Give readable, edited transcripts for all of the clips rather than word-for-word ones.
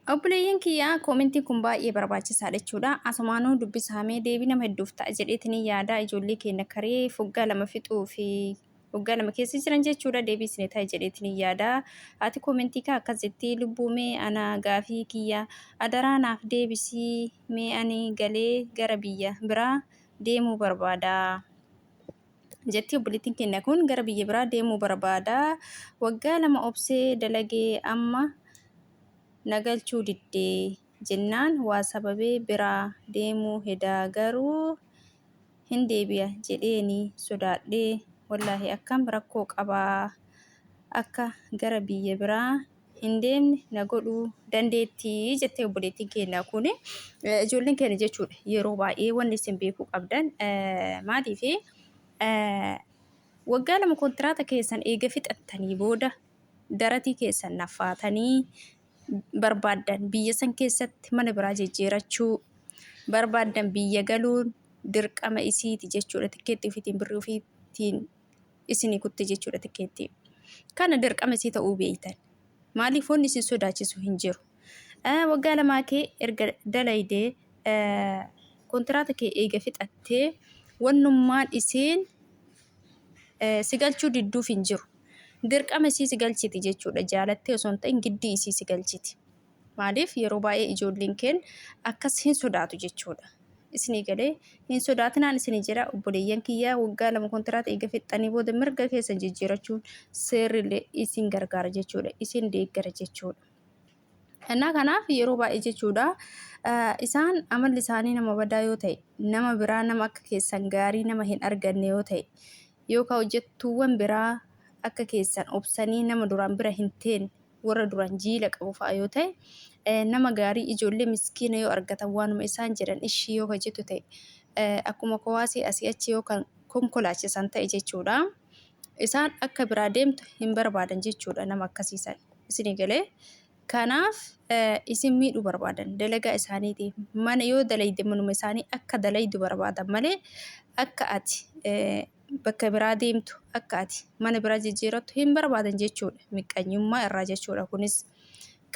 Obboleeyyan kiyya koomentiin kun baay'ee barbaachisaadha jechuudha. Asumaanuu dubbisaamee deebii nama hedduuf ta'a jedheetiin yaada ijoollee keenya karee foggaa lama fixuu fi waggaa 2 keessa jiran jechuudha deebii isin ta'a jedheetiin yaada. Ati koomentii kaa akkas jetti lubbuu mee ana gaafii kiyya adaraa naaf deebisii mee ani galee gara biyya biraa deemuu barbaada. Jetti obboleettiin keenya kun gara biyya biraa deemuu barbaada. Waggaa 2 obsee dalagee amma na galchuu didde jennaan waa sababee biraa deemuu hedaa garuu hin deebi'a jedheeni sodaadhee wallaahi akkam rakkoo qabaa akka gara biyya biraa hin deemne na godhuu dandeetti jettee obboleettiin keenya kun. Ijoolleen keenya jechuudha yeroo baay'ee wanni isin beekuu qabdan maaliif waggaa 2 kontiraata keessan eega fixattanii booda daratii keessan naffaatanii barbaaddan biyya san keessatti mana biraa jijjiirachuu barbaaddan biyya galuun dirqama isiiti jechuudha. Tikkeettii ofiitiin birrii ofiitiin isinii kutte jechuudha tikkeettii. Kana dirqama isii ta'uu beeytan. Maaliif wanni isin sodaachisu hin jiru. Waggaa lamaa kee erga dalaydee kontiraata kee eega fixattee wannummaan isiin si galchuu didduuf hin jiru. Dirqama isii si galchiti jechuudha. Jaalattee osoo hin ta'in giddii isii si galchiti. Maaliif yeroo baay'ee ijoolleen keen akkas hin sodaatu jechuudha. Isinii galee hin sodaatinaan isinii jira obboleeyyan kiyyaa waggaa 2 kontiraata eega fixxanii booda mirga keessan jijjiirachuun seerrillee isin gargaara jechuudha. Isin deeggara jechuudha. Innaa kanaaf yeroo baay'ee jechuudha isaan amalli isaanii nama badaa yoo ta'e nama biraa nama akka keessan gaarii nama hin arganne yoo ta'e yookaan hojjettuuwwan biraa akka keessan obsanii nama duraan bira hin teenne warra duraan jiila qabu fa'a yoo ta'e nama gaarii ijoollee miskiina yoo argatan waanuma isaan jedhan ishii yoo hojjetu ta'e akkuma kowaasii asii achi yoo kan konkolaachisan ta'e jechuudha. Isaan akka biraa deemtu hin barbaadan jechuudha nama akkasiisan. Isinii galee kanaaf isin miidhuu barbaadan dalagaa isaaniitiif mana yoo dalayde manuma isaanii akka dalaydu barbaadan malee akka ati bakka biraa deemtu akka ati mana biraa jijjiirattu hin barbaadan jechuudha. Miqqanyummaa irraa jechuudha kunis.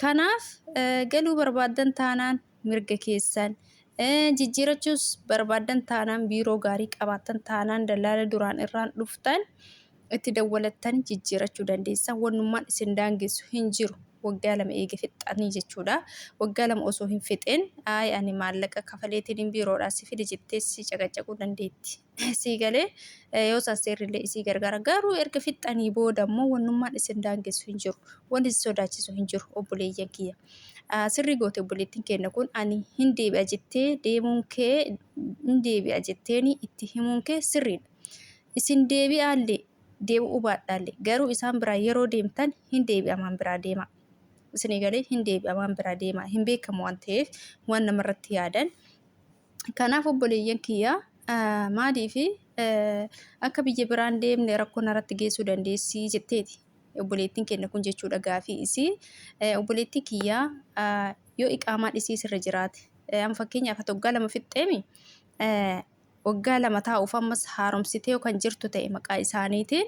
Kanaaf galuu barbaaddan taanaan mirga keessan jijjiirachuus barbaaddan taanaan biiroo gaarii qabaattan taanaan dallaala duraan irraan dhuftan itti dawwalattanii jijjiirachuu dandeessan. Wannummaan isin daangessu hin jiru. Waggaa 2 eega fixxanii jechuudha. Waggaa 2 osoo hin fixin ayi ani maallaqa kafaleetiin biiroodhaa si fide jettee si caqacaquu dandeetti. Sii galee yoo san seerrillee isii gargaara. Garuu erga fixxanii booda immoo wannummaan isin daangessu hin jiru. Wanti isin sodaachisu hin jiru obboleeyyan kiyya. Sirrii goote obboleettiin keenya kun ani hin deebi'a jettee deemuun kee hin deebi'a jetteeni itti himuun kee sirriidha. Isin deebi'aallee deebi'uu baadhaallee garuu isaan biraa yeroo deemtan hin deebi'amaan biraa deema. Isinii galee hin deebi'amaan biraa deema. Hin beekamu waan ta'eef waan namarratti yaadan. Kanaaf obboleeyyan kiyya maaliif akka biyya biraan deemne rakkoo narratti geessuu dandeessi jetteeti. Obboleettiin keenya kun jechuudha gaafii isii. Obboleettii kiyya yoo iqaamaan isii sirra jiraate amma fakkeenyaaf ati waggaa 2 fixxeemi waggaa 2 taa'uuf ammas haaromsitee yoo kan jirtu ta'e maqaa isaaniitiin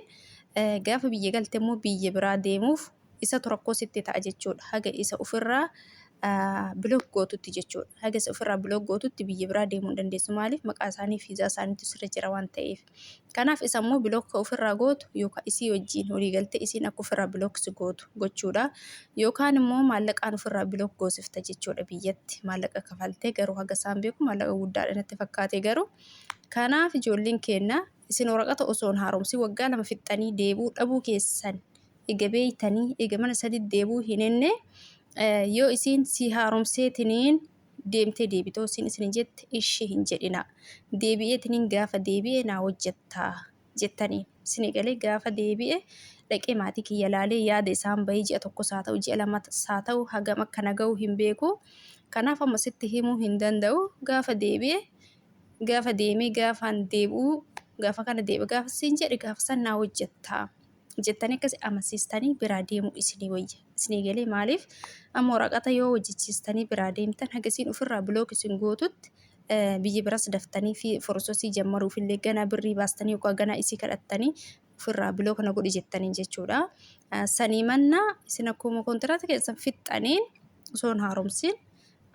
gaafa biyya galte immoo biyya biraa deemuuf isatu rakkoo sitti ta'a jechuudha. Haga isa ofirraa bilook gootutti jechuudha. Haga isa ofirraa bilook gootutti biyya biraa deemuu hin dandeessu. Maaliif maqaa isaanii fiizaa isaaniitu sirra jira waan ta'eef. Kanaaf isa immoo bilook ofirraa gootu yookaan isii wajjin walii galtee isiin akka ofirraa bilook si gootu gochuudha. Yookaan immoo maallaqaan ofirraa bilook goosifta jechuudha biyyatti. Maallaqa kafaltee garuu haga isaan beeku maallaqa guddaadha natti fakkaate garuu. Kanaaf ijoolleen keenya isin waraqata osoo hin haaromsin waggaa 2 fixxanii deebi'uu dhabuu keessan ega beeytanii ega mana sadi deebi'uu hin henne yoo isiin sii haaromseetiniin deemtee deebitoo isiin isin jette ishii hin jedhina. Deebi'eetiniin gaafa deebi'e naa hojjettaa jettanii isinii galee gaafa deebi'e dhaqee maatii kiyya laalee yaada isaan bahee ji'a tokkos haa ta'u ji'a lamas haa ta'u hagam akka na ga'u hin beeku. Kanaaf amma sitti himuu hin danda'u gaafa deebi'e gaafa deemee gaafaan deebi'uu gaafa kana deebi'e gaafa siin jedhe gaafa san naa hojjettaa. Jettanii akkasi amansiistanii biraa deemuu isinii wayya. Isinii galee maaliif amma waraqata yoo hojjechiistanii biraa deemtan haga isiin ofirraa bilook isin gootutti biyya biras daftanii fi forososii jammaruuf illee ganaa birrii baastanii yookaan ganaa isii kadhattanii ofirraa bilook na godhi jettanii jechuudha. Sanii mannaa isin akkuma kontiraata keessan fixxaniin Osoo hin haaromsin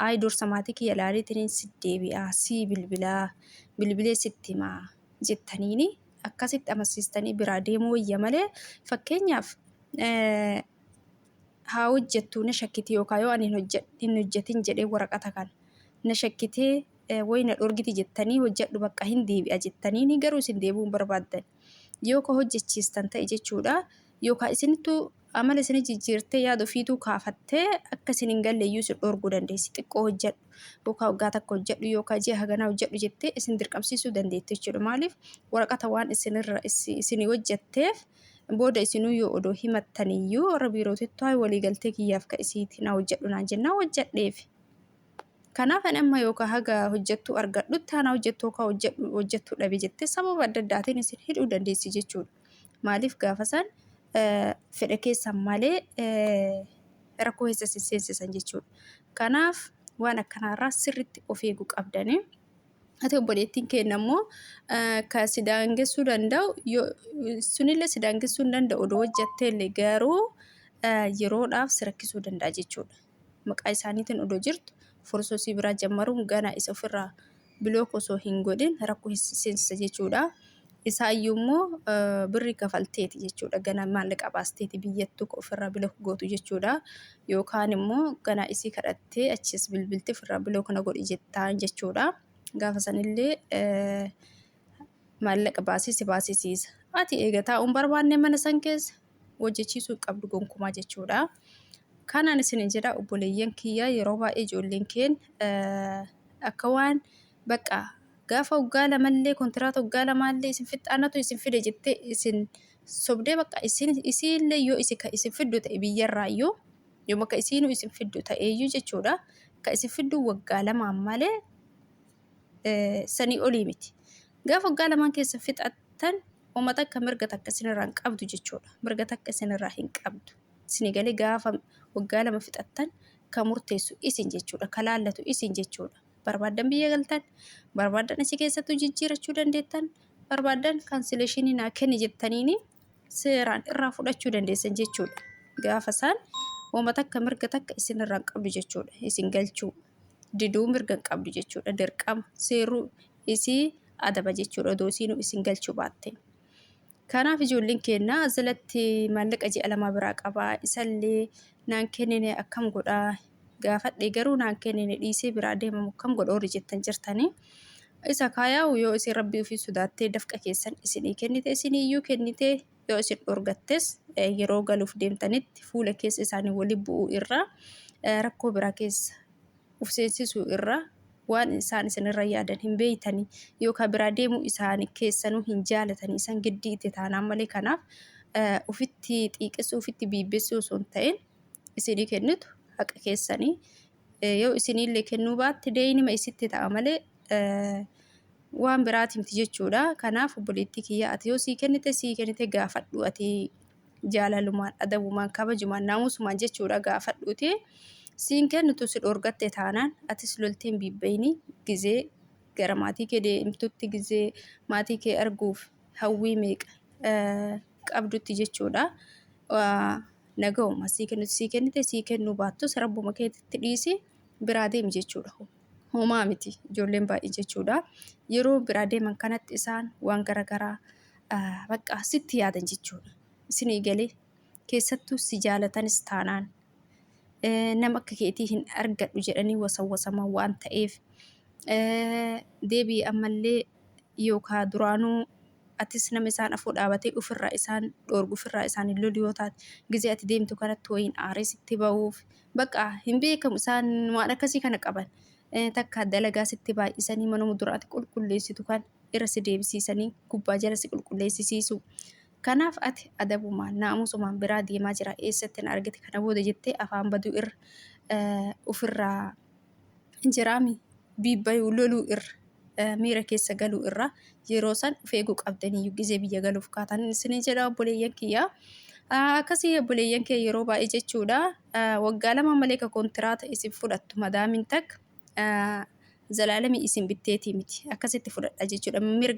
ayi dursa maatii kiyya laaleetiin si deebi'aa, sii bilbilaa, bilbilee sitti himaa jettaniini akkasitti amansiistanii biraa deemuu wayya malee, fakkeenyaaf haa hojjettuu na shakkite yookaan yoo ani hin hojjetin jedhee waraqata kana na shakkitee wayi na dhorgiti jettanii hojjedhu bakka hin deebi'a jettaniini garuu isin deebi'uu hin barbaaddan. Yoo ka hojjechiistan ta'e jechuudha. Yookaan isinittuu amala isinii jijjiirtee yaada ofiituu kaafattee akka isin hin galle iyyuu isin dhorguu dandeessi. Xiqqoo hojjedhu yookaan waggaa takka hojjedhu yookaan ji'a haganaa hojjedhu jettee isin dirqamsiisuu dandeetti jechuudha. Maaliif waraqata waan isinirra isinii hojjetteef booda isinuu yoo odoo himattaniyyuu warra biirootitti waa'ee waliigaltee kiyyaaf ka isiiti na hojjedhu naan jennaan hojjedheef. Kanaaf ani amma yookaan haga hojjettuu argadhutti ana hojjettu yookaan hojjedhu hojjettuu dhabe jettee sababa adda addaatiin isin hidhuu dandeessi jechuudha. Maaliif gaafa san fedha keessan malee rakkoo keessa isin seensisan jechuudha. Kanaaf waan akkanaarraa sirriitti of eeguu qabdanii. Ati obboleettiin keenya immoo kan si daangessuu danda'u sunillee si daangessuu hin danda'u odoo hojjetteellee garuu yeroodhaaf si rakkisuu danda'a jechuudha. Maqaa isaaniitiin odoo jirtu forsosii biraa jammaruun ganaa isa ofirraa block osoo hin godhin rakkoo seensisa jechuudha. Isaayyuu immoo birrii kafalteeti jechuudha. Ganaa maallaqa baasteeti biyyattuu ofirraa block gootu jechuudha. Yookaan immoo ganaa isii kadhattee achis bilbiltee ofirraa block na godhi jettaan jechuudha. Gaafa sanillee maallaqa baasii si baasisiisa. Ati eega taa'uun barbaanne mana san keessa hojjechiisuu hin qabdu gonkumaa jechuudha. Kanaan isin jedha obboleeyyan kiyya, yeroo baay'ee ijoolleen keen akka waan bakka gaafa waggaa lamallee kontiraata waggaa lamaallee isin fixxaanatu isin fide jettee isin sobdee bakka isin isiillee yoo isin ka isin fiddu ta'e biyyarraayyuu yoo bakka isiinuu isin fiddu ta'eeyyuu jechuudha. Ka isin fiddu waggaa lamaan malee sanii olii miti. Gaafa waggaa lamaan keessa fixattan oma takka mirga takka isinirraa hin qabdu jechuudha. Mirga takka isinirraa hin qabdu. Isinii galee gaafa waggaa 2 fixattan ka murteessu isin jechuudha. Ka laallatu isin jechuudha. Barbaaddan biyya galtan, barbaaddan achi keessattuu jijjiirachuu dandeettan, barbaaddan cancellation naa kenni jettaniini seeraan irraa fudhachuu dandeessan jechuudha. Gaafa isaan oma takka mirga takka isinirraa hin qabdu jechuudha. Isin galchuu diduu mirga hin qabdu jechuudha. Dirqama seeruu isii adaba jechuudha odoo isiinuu isin galchuu baatte. Kanaaf ijoolleen keenya jalatti maallaqa ji'a 2 biraa qabaa isallee naan kennine akkam godhaa gaafadhe garuu naan kennine dhiisee biraa deemamu akkam godha warri jettan jirtanii. Isa kaayaa'u yoo isin rabbii ofii sodaattee dafqa keessan isinii kennite isiniiyyuu kennite yoo isin dhorgattes yeroo galuuf deemtanitti fuula keessa isaanii wali bu'uu irraa rakkoo biraa keessa uf seensisuu irra waan isaan isinirra yaadan hin beeytanii yookaan biraa deemuu isaanii keessanuu hin jaalatanii isaan giddii itti taanaan malee. Kanaaf ufitti xiiqessuu ufitti biibbessuu osoo hin ta'in isinii kennitu haqa keessanii yoo isiniillee kennuu baatte deeyinima isitti ta'a malee waan biraati miti jechuudha. Kanaaf obboleettii kiyya, ati yoo sii kennite sii kennite gaafadhu, ati jaalalumaan, adabumaan, kabajumaan, naamusumaan jechuudha gaafadhuuti. Siin kennitu si dhoorgatte taanaan atis loltee hin biibbayini. Gizee gara maatii kee deemtutti, gizee maatii kee arguuf hawwii meeqa qabdutti jechuudha. Nagahuma sii kennitu sii kennite, sii kennuu baattus rabbuma keetitti dhiisi biraa deemi jechuudha. Homaa miti ijoolleen baay'ee jechuudha. Yeroo biraa deeman kanatti isaan waan garaagaraa bakka sitti yaadan jechuudha. Isinii galee keessattuu si jaalatanis taanaan nama akka keetii hin argadhu jedhanii wasawwasaman waan ta'eef deebi'ee ammallee yookaan duraanuu atis nama isaan afoo dhaabatee ofirraa isaan dhoorgu ofirraa isaan hin lolu yoo taate, gizee ati deemtu kanatti wayiin aaree sitti ba'uuf bakka hin beekamu isaan waan akkasii kana qaban. Takka dalagaa sitti baay'isanii manuma duraati qulqulleessitu kan irra si deebisiisanii gubbaa jala si qulqulleessisiisu. Kanaaf ati adabumaan naamusumaan biraa deemaa jira eessatti na argite kana booda jettee afaan baduu irra ofirraa jiraami biibbayuu loluu irra miira keessa galuu irra yeroo san of eeguu qabdanii gizee biyya galuuf kaatan isinii jedha obboleeyyan kiyya. Akkasii obboleeyyan kiyya, yeroo baay'ee jechuudha waggaa 2 malee ka kontiraata isin fudhattu madaamin takka zalaalamii isin bitteetii miti akkasitti fudhadha jechuudha mirga.